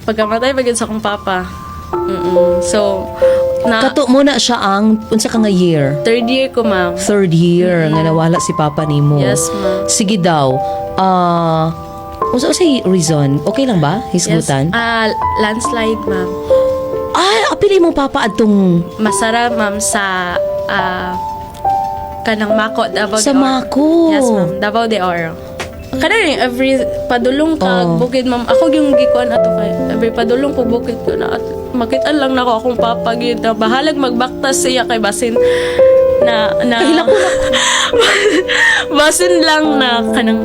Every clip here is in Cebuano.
Pagkamatay pa gyud sa akong papa. So, na Kato mo na siya ang unsa ka nga year? Third year ko, ma'am. Third year nga nawala si papa nimo. Yes, ma'am. Sige daw. Ah, unsa unsay reason? Okay lang ba? Hisgutan? Yes. Ah, landslide, ma'am. Ah, apil imong papa adtong Masara, ma'am, sa kanang Mako, Davao sa de Oro. Mako. Yes, ma'am. Davao de Oro. Kada rin, every padulong ka bukid, ma'am. Ako yung gikuan ato kay every padulong ko bukid ko na at makita lang nako akong papa gyud na bahalag magbaktas siya kay basin na na basin lang na kanang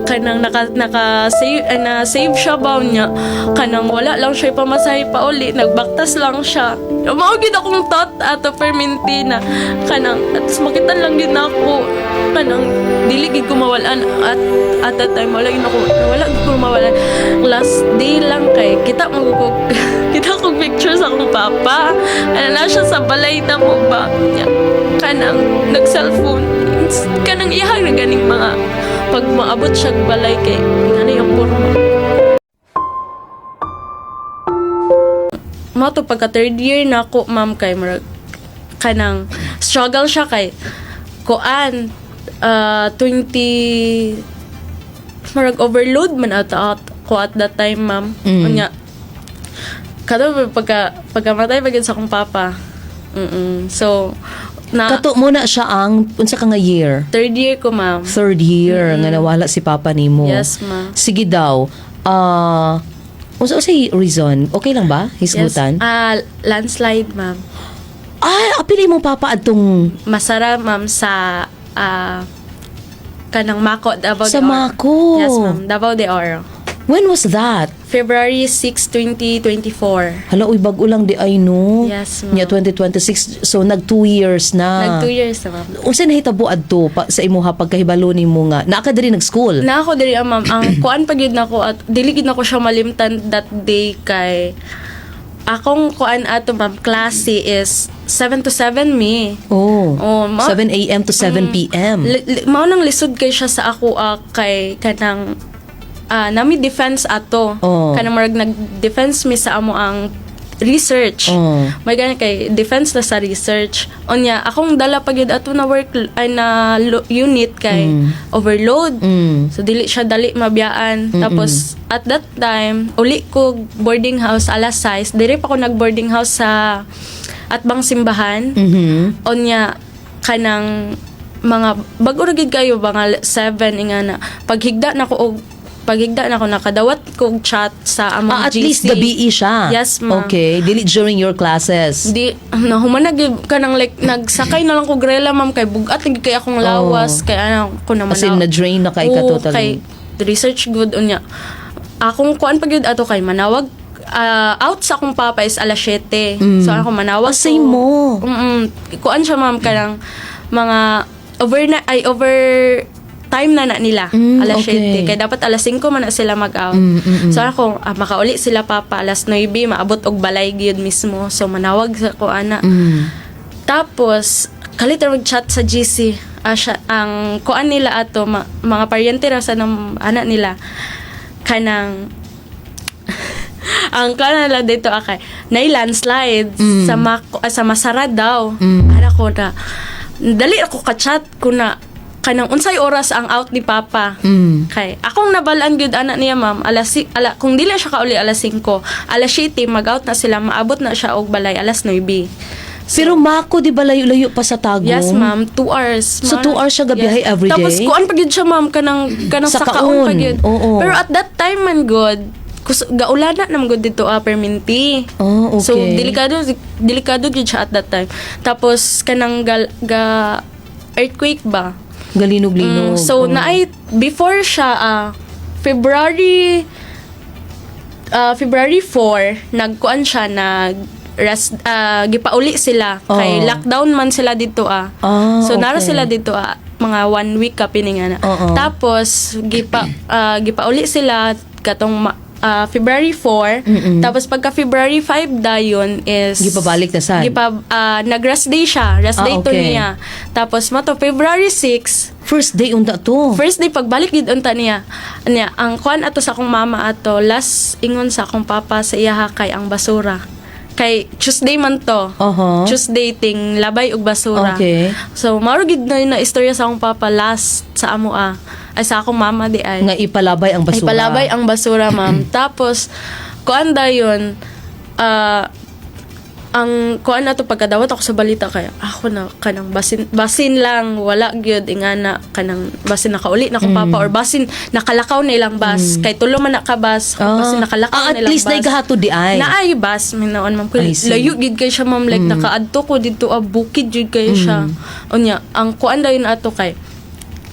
kanang naka naka save, na save siya ba niya, kanang wala lang siya pamasahe pa uli, nagbaktas lang siya. Mao gyud akong thought ato perminti na kanang at least makita lang gyud nako, kanang dili gyud ko mawalan at that time, wala gyud ako, wala gyud ko mawalan. Last day lang kay kita mo ko, kita ko picture sa akong papa, ano na siya sa balay na mo ba niya, kanang nag cellphone, kanang iyang na ganing mga pag maabot siya og balay kay ano yung porma mo to. Pagka third year na ako, ma'am, kay murag kanang struggle siya kay kuan, 20, murag overload man ata ko at that time, ma'am. Unya kato pagka pagkamatay pa gyud sa akong papa. So na Kato mo na siya ang unsa ka nga year? Third year ko, ma'am. Third year nga nawala si papa nimo. Yes, ma'am. Sige daw. Ah, unsa unsay reason? Okay lang ba? Hisgutan? Yes. Ah, landslide, ma'am. Ah, apil imong papa adtong Masara, ma'am, sa kanang Mako, Davao sa de Oro. Mako. Yes, ma'am. Davao de Oro. When was that? February 6, 2024. Hala, uy, bag-o lang di ay, no? Yes, ma'am. Nya 2026, so nag 2 years na. Nag 2 years na, ma'am. Unsa nahitabo adto pa, sa imuha pagkahibalo nimo nga naa ka diri nag-school? Na ako diri, ah, ma'am. Ang kuan pa gyud nako at dili gyud nako siya malimtan that day kay akong kuan ato, ma'am, klase is 7 to 7 mi. Oh. Oh, 7 a.m. to 7 p.m. Mao nang lisod kay siya sa ako, kay kanang nami defense ato. Oh. Kanang murag nag-defense mi sa amo ang research. Oh. May gani kay defense na sa research. Unya akong dala pa gyud ato na work ay na unit kay overload. So dili siya dali mabiyaan. Tapos at that time uli ko boarding house alas 6. Diri pa ko nag boarding house sa atbang simbahan. Onya kanang mga bago ra gid kayo mga 7 nga na paghigda na ko og paghigda na ko, nakadawat ko og chat sa among Ah, at GC. least gabi siya. Yes, ma'am. Okay, dili during your classes. Di na human na gyud kanang like nagsakay na lang ko grela, ma'am, kay bugat lagi kay akong lawas kay ano ko naman. As in, na-drain na kay ka Oo, totally. kay research good. Unya akong kuan pa gyud ato kay manawag, out sa akong papa is alas 7. So ako manawag Ah, same ko. mo. Kuan siya, ma'am, kanang mga overnight ay over time na na nila alas 7 kay dapat alas 5 man na sila mag-out. So ako, makauli sila papa alas 9, maabot og balay gyud mismo. So manawag sa ko ana. Tapos kalit ra mag-chat sa GC. Ah, siya, ang kuan nila ato mga paryente ra sa ng anak nila, kanang ang kuan nila dito akay nay landslide sa Mako, sa Masara daw. Ana ko na dali ako ka-chat ko na kanang unsay oras ang out ni papa. Kay akong nabalaan gyud ana niya, ma'am, alas ala, kung dili siya kauli alas 5, alas 7 mag-out na sila, maabot na siya og balay alas 9. Pero Mako, di ba layo-layo pa sa Tagum? Yes, ma'am. 2 hours. So, 2 hours siya gabiyahe every Tapos, day? kuan pa gyud siya, ma'am. Kanang, kanang Sa sa kaon pa kaon. gyud. Oo. Pero at that time man good, kus, gaula na naman gud dito, perminti. Oh, okay. So, delikado, delikado gyud siya at that time. Tapos, kanang ga, earthquake ba? Galinog-linog. So, naay, before siya, February 4, nagkuan siya, nag rest, gipauli sila kay lockdown man sila dito. So nara sila dito mga one week ka pininga na. Oo. Tapos gipauli sila katong February 4. Tapos pagka February 5 dayon is Gipabalik na sad? Gipa, nag-rest day siya. Rest day to niya. Tapos mao to February 6, First day unta to. first day pagbalik gid unta niya. Niya ang kuan ato sa akong mama ato, last ingon sa akong papa sa iyaha kay ang basura. Kay Tuesday man to. Tuesday ting labay og basura. So mao gid na yun na istorya sa akong papa last sa amo ay sa akong mama di ay. Nga ipalabay ang basura. Ay, palabay ang basura, ma'am. Tapos, kuan dayon, ang kuan na to pagkadawat ako sa balita kay ako na kanang basin basin lang wala gyud ingana kanang basin nakauli na ko papa or basin nakalakaw na ilang bus kay tulo man na ka bus, basin nakalakaw Ah, na at ilang least bus. naikahatod di ay. Naay bus minaon, ma'am. I Kay see. layo gid kay siya, ma'am, like nakaadto ko didto a bukid jud kay siya. Unya ang kuan dayon ato kay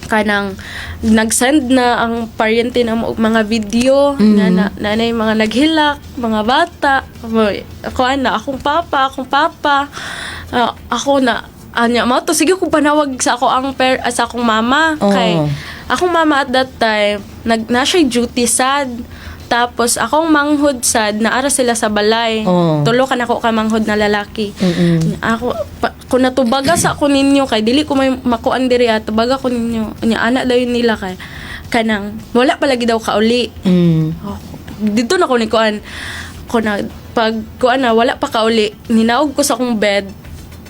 kanang nag-send na ang paryente na mo og mga video nga na nanay mga naghilak mga bata, kuan na akong papa, akong papa. Ah, ako na anya mao to sige ko panawag sa ako ang sa akong mama. Kay akong mama at that time nag na siya duty sad, tapos akong manghod sad naara sila sa balay. Tulo ka nako ka manghod na lalaki. Ako pa, kung natubaga sa ako ninyo kay dili ko may makuan diri ah, tubaga ko ninyo. Nya ana dayon nila kay kanang wala pa lagi daw kauli. Oh, dito na ko ni kuan ko na pag kuan na wala pa kauli, ninaog ko sa akong bed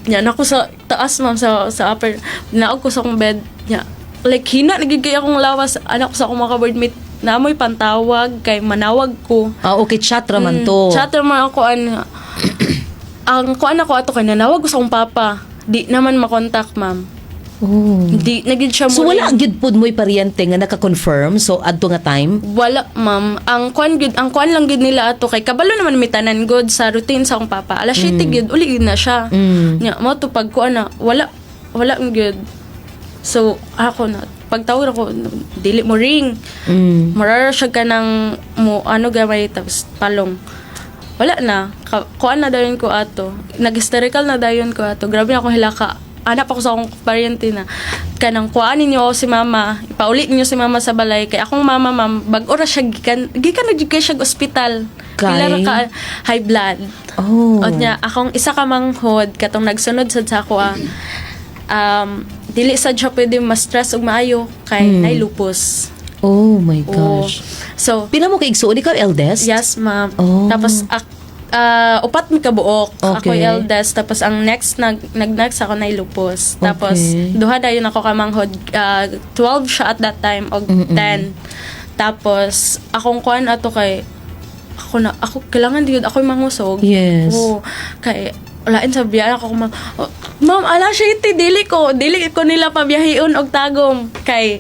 nya nako sa taas, ma'am, sa upper, ninaog ko sa akong bed nya like hina na gyud kay akong lawas anak ko sa akong mga workmate na amoy pantawag kay manawag ko. Ah, okay, chat raman to. Chat raman ako an ang kuan ako ato kay nanawag ko sa akong papa. Di naman makontak, ma'am. Di na gyud siya So mo wala gyud pud mo'y paryente nga naka-confirm so adto nga time? Wala, ma'am. Ang kuan gyud, ang kuan lang gyud nila ato kay kabalo naman mi tanan god sa routine sa akong papa. Alas 7 gyud uli gyud na siya. Nya mao to pag kuan na wala wala gyud. So ako na pagtawag ako dili mo ring. Marara siya ka ng mo ano gamay tapos palong. Wala na. Kuan na dayon ko ato. Nag-hysterical na dayon ko ato. Grabe na akong hilaka. Anak ako sa akong paryente na kanang kuan ninyo ako si mama. Ipauli ninyo si mama sa balay. Kay akong mama, ma'am, bag-o ra siya gikan, gikan na jud kay siya ospital. Kay? Pila ra ka high blood. O niya, akong isa ka manghod katong nagsunod sad sa ako ah. Dili sad siya pwede ma-stress og maayo kay nay lupus. Oh my Oo. gosh. So, Pila mo ka igsuon? Ikaw eldest? Yes, ma'am. Oh. Tapos upat mi kabuok. Ako eldest, tapos ang next nag nag next ako na lupus. Tapos duha dayon ako ka manghod, 12 siya at that time og 10. Tapos akong kuan ato kay ako na ako kailangan gyud ako mangusog. Oo, kay walain sa biya ako ma'am. Oh, ma'am, ala siya iti dili ko nila pabiyahion og Tagum kay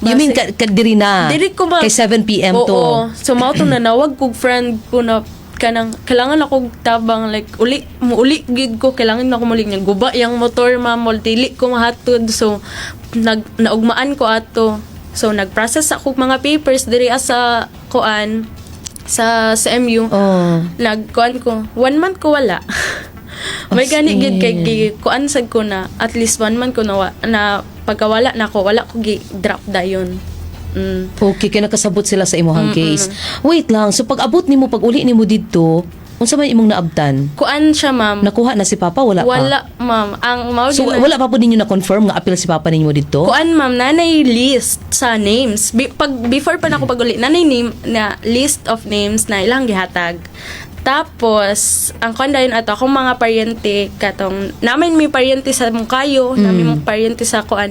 You mean ka diri na? Diri ko, ma'am. Kay 7 p.m. to. Oo. So mao to nanawag kog friend ko na kanang kailangan ako og tabang, like uli muuli gid ko, kailangan na ako muli niya guba yang motor, ma'am, mol dili ko mahatod. So nag naugmaan ko ato, so nag-process ako og mga papers diri sa kuan sa MU. Nagkuan ko one month ko wala. May gani gid kay in. gi kuan sad ko na at least one month ko na, na pagkawala na ko wala ko gi drop dayon. Okay, kaya nakasabot sila sa imuhang case. Wait lang, so pag abot nimo, pag uli nimo didto, unsa man imong naabtan? Kuan siya, ma'am. Nakuha na si Papa, wala pa? Wala, ma'am. Ang mao So gyud na- wala pa po ninyo na-confirm nga apil si Papa ninyo didto? Kuan, ma'am, nanay list sa names. Pag before pa nako pag-uli, nanay name na list of names na ilang gihatag. Tapos, ang kuan dayon ato akong mga paryente katong namin may paryente sa Moncayo, namin mong paryente sa kuan.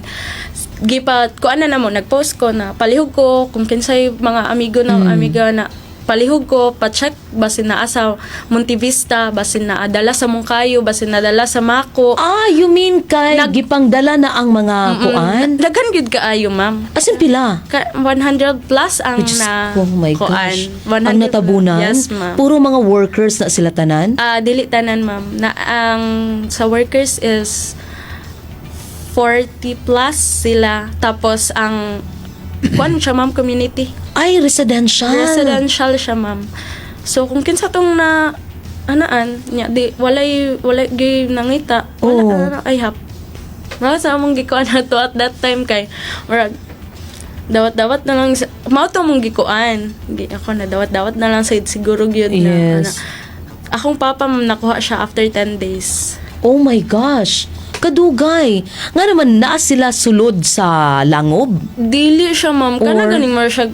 Gipa kuan na namo nagpost ko na palihog ko kung kinsay mga amigo na amiga na palihog ko pa-check basin naa sa Montevista, basin naa dala sa Moncayo, basin nadala sa Mako. Ah, you mean kay gipangdala na ang mga kuan? Daghan gyud kaayo, ma'am. Asin pila? Ka 100 plus ang Diyos na ko, oh my kuan. gosh. 100 Ang natabunan? Yes, ma'am. Puro mga workers na sila tanan? Ah, dili tanan, ma'am. Na ang sa workers is 40 plus sila. Tapos ang kuan siya, ma'am, community. Ay, residential. Residential siya, ma'am. So kung kinsa tong na anaan nya di walay walay gyud nangita wala na, ay hap. Mao sa among gikuan na to at that time kay murag Dawat-dawat na lang mao to mong gikuan. Ako na dawat-dawat na lang sa siguro gyud na. Ana. Akong papa, ma'am, nakuha siya after 10 days. Oh my gosh. Kadugay. Nga naman naa sila sulod sa langob. Dili siya, ma'am. Kana ganing mo siya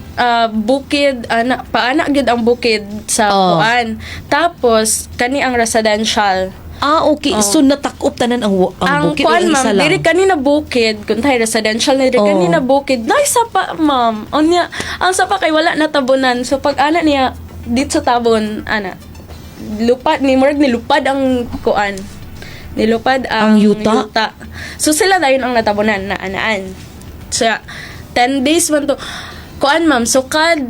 bukid ana, paana gyud ang bukid sa kuan. Tapos kani ang residential. Ah, okay. So natakop tanan ang Ang bukid o kuan, ang ma'am, isa lang? diri kanina bukid, kung tayo residential na diri kanina bukid, nay sapa, ma'am. Unya, ang sapa kay wala natabunan. So pag ana niya dito sa tabon ana, lupad ni murag nilupad ang kuan. Nilupad ang Ang yuta? So sila dayon ang natabunan na anaan. So 10 days man to. Kuan, ma'am, so kad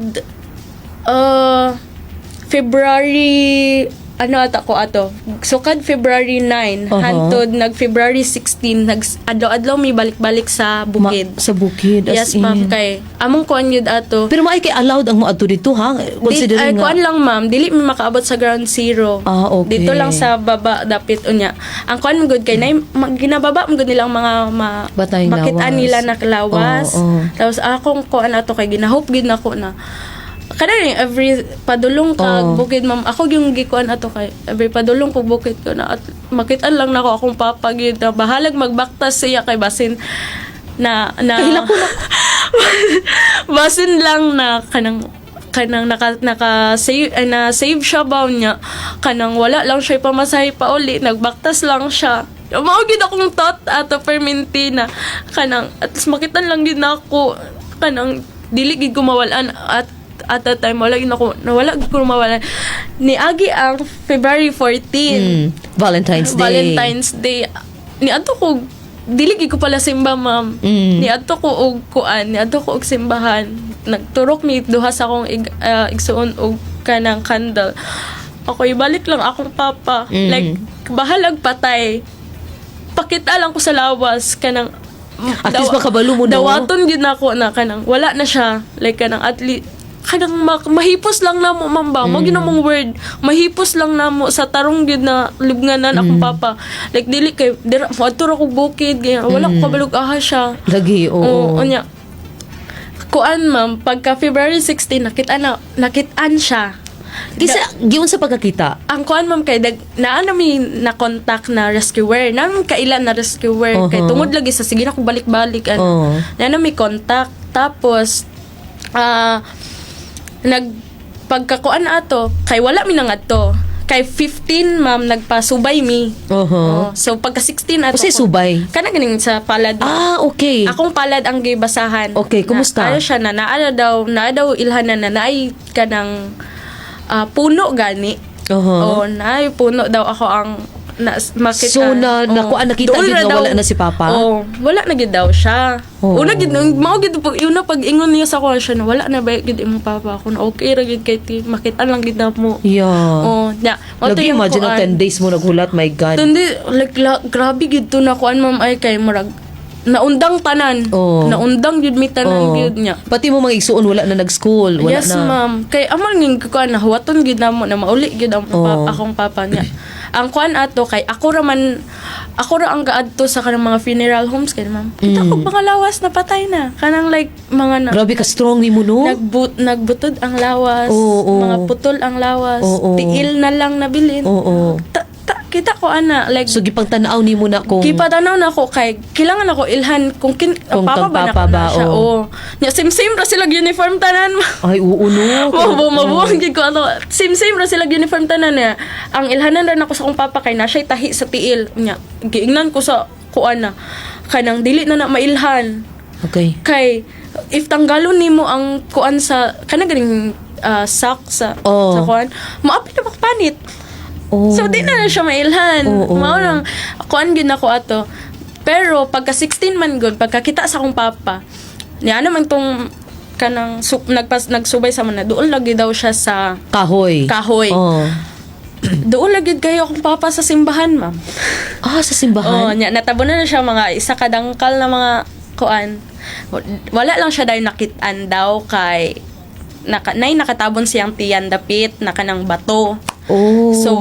February ano ata ko ato. So kad February 9 hantod nag February 16, nag adlaw-adlaw may balik-balik sa bukid. Sa bukid, as Yes, ma'am, in. kay among kuan yun ato. Pero maay kay allowed ang moadto dito ha, considering Ay, nga. kuan lang, ma'am, dili mi makaabot sa ground zero. Ah, okay. Dito lang sa baba dapit unya. Ang kuan man gud kay nay ginababa man gud nilang mga Batay makitaan lawas. nila na lawas. Oo, oo. Tapos akong kuan ato kay ginahope gid nako na kada rin every padulong ka bukid, ma'am, ako yung gikuan ato kay every padulong ko bukid ko na at makitaan lang nako akong papa gid na bahalag magbaktas siya kay basin na na Kahilak ko na. Basin lang na kanang kanang naka naka save ay, na save siya ba niya, kanang wala lang siya pamasahe pa uli, nagbaktas lang siya. Mao gid akong thought ato perminti na kanang at least makita lang gid nako, kanang dili gid ko mawalan at that time, wala gid ako, nawala gid ko mawalan. Niagi ang February 14. Valentine's Day. Valentine's Day. Niadto ko, dili gid ko pala simba, ma'am. Niadto ko og kuan, niadto ko og simbahan. Nagturok mi duha sa akong igsuon og kanang candle. Ako ibalik lang akong papa. Like bahalag patay. Pakita lang ko sa lawas kanang At least makabalo mo, no? Dawaton gyud nako na kanang wala na siya. Like kanang at least kanang mahipos lang namo, ma'am, ba mo mong word, mahipos lang namo sa tarong gyud na lubnganan akong papa. Like dili kay dira moadto ra kog bukid ganyan, wala ko kabalog aha siya. Lagi, oo. Oo, unya kuan, ma'am, pagka February 16 nakita na, nakitaan siya. Kisa, giun sa pagkakita. Ang kuan, ma'am, kay dag naa na mi na contact na rescuer na kailan na rescuer kay tungod lagi sa sige na ko balik-balik ano naa na mi contact. Tapos nag pagkakuan ato kay wala mi nangadto kay 15, ma'am, nagpasubay mi. Oh, so pagka 16 ato Unsay subay? Kana ganing sa palad. Ah, okay. Akong palad ang gibasahan. Okay, kumusta? Na, ano siya na naa daw, naa daw ilhan na na naay kanang puno gani. Oh, naay puno daw ako ang na, makita. So, nakuha, nakita Dool gid ra nga daw. wala na si Papa? Oo, wala na gid daw siya. Oo. Una gid mao gid pag una pag ingon niya sa ako siya na wala na ba gid imong papa, ako na okay ra gid kay ti makita lang gid na mo. Oh, nya. Mao to Lagi yung imagine ang kuan. 10 days mo naghulat, my God. Tundi, like, grabe gid to na kuan, ma'am, ay kay murag naundang tanan. Naundang gid mi tanan gid niya. Pati mo mga igsuon wala na nag-school, wala Yes, na. ma'am. Kay amon nging kuan na huwaton gid namo na mauli gid ang akong papa niya. Ang kuan ato kay ako ra man, ako ra ang gaadto sa kanang mga funeral homes kay ma'am. Kita ko mga lawas na patay na. Kanang like mga na, Grabe ka strong ni mo, no? Nagbutod ang lawas, mga putol ang lawas, tiil na lang nabilin. Kita ko ana like So gipangtan-aw nimo na kung Gipatanaw na ako kay kailangan ako ilhan kung Kung papa kang ba na papa ko na ba, siya. oo. Oo. Nya same same ra sila uniform tanan. Ay, oo no. Mabuang gid ko ano. Same same ra sila uniform tanan niya. Ang ilhanan ra nako sa akong papa kay na siya'y tahi sa tiil. Nya giingnan ko sa kuan na kanang dili na na mailhan. Kay if tanggalon nimo ang kuan sa kanang ganing sack sa sa kuan, moapil na panit. So di na na siya mailhan. Mao nang kuan gyud nako ato. Pero pagka 16 man gud, pagkakita sa akong papa, niya naman tong kanang nagsubay sa mana, doon lagi daw siya sa Kahoy. Kahoy. Doon lagi kayo akong papa sa simbahan, ma'am. Ah, sa simbahan. Oh, nya natabunan na siya mga isa ka dangkal na mga kuan. Wala lang siya dahil nakitaan daw kay nay nakatabon siyang tiyan dapit na kanang bato. Oh. So,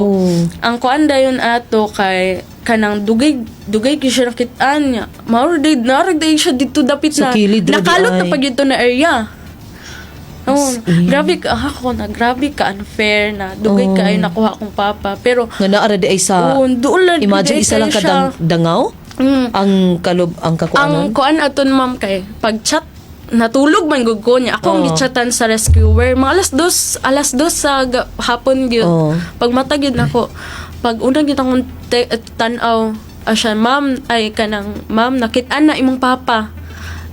ang kuan dayon ato kay Kanang dugay dugay gyud siya nakitaan niya. Mao day narag day siya dito dapit Sa na. kilid ra di Nakalot na ay. pag dito na area. Oh, As in. grabe ka ako na grabe ka unfair na dugay ka ay nakuha akong papa, pero Nga naara di ay sa oo, doon lang imagine dugay isa lang kayo ka siya. dangaw ang kalob ang Ang kakuanon. kuan aton, ma'am, kay pag chat natulog man gud ko niya. Ako ang gichatan sa rescuer mga alas 2 sa hapon gyud. Pag mata gyud nako, pag una gyud akong tan-aw siya, "Ma'am," ay kanang, "Ma'am, nakit-an na imong papa."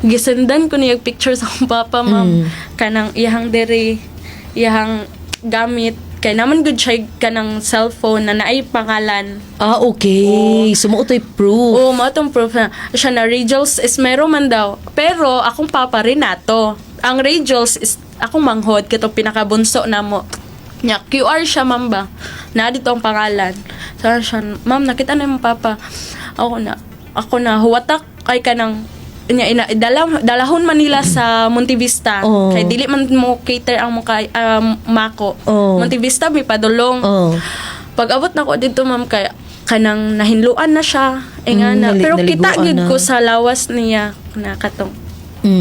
Gisendan ko niya picture sa akong papa, ma'am, kanang iyahang dere, iyahang gamit, kay naman gud siya kanang cellphone na naay pangalan. Ah, okay. So mao to'y proof. Oo, mao tong proof na siya na Ragels Esmero man daw. Pero akong papa Renato. Ang Ragels is akong manghod katong pinakabunso namo. Nya QR siya, ma'am, ba. Na dito ang pangalan. So siya, "Ma'am, nakita na yung papa." Ako na huwatak kay kanang nya ina dala, dalahon man nila sa Montevista kay dili man mo cater ang mo kay mako. Montevista may padulong. Pag abot na ko dito, ma'am, kay kanang nahinluan na siya. Eh nga na. Pero kita naliguan gyud na. ko sa lawas niya na katong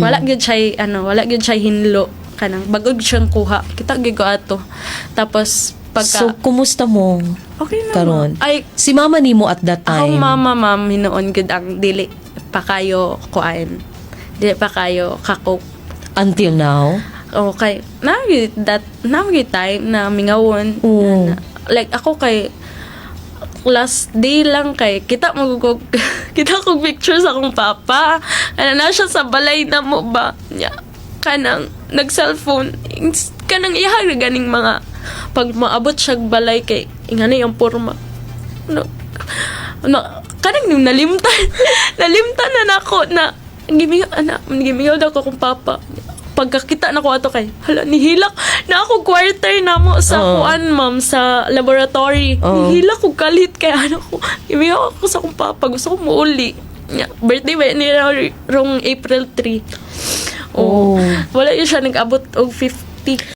wala gyud siya ano, wala gyud siya hinlo, kanang bagod siyang kuha. Kita gyud ko ato. Tapos pagka So kumusta mo okay na, karon? ma'am. Ay, Si mama nimo at that time? Akong mama, ma'am, hinuon gyud ang dili pa kayo kuan. Dili pa kayo kakop. Until now? Okay. Na that na time na mingawon. Like ako kay last day lang kay kita mo ko kita kog picture sa akong papa. Ano na siya sa balay na mo ba? Nya kanang nag cellphone, kanang iha na ganing mga pag maabot siya og balay kay ingani ang porma. No, no, kanang nung nalimtan nalimtan na nako na gimingaw ana, gimingaw na ako kong papa. Pagkakita na ko ato kay hala, nihilak na ako quarter na mo sa kuan, ma'am, sa laboratory. Nihilak ko kalit kay ano ko, gimingaw ako sa akong papa, gusto ko muuli. Nya, birthday ba niya rong April 3. Oh. Wala yun siya nag-abot og 50.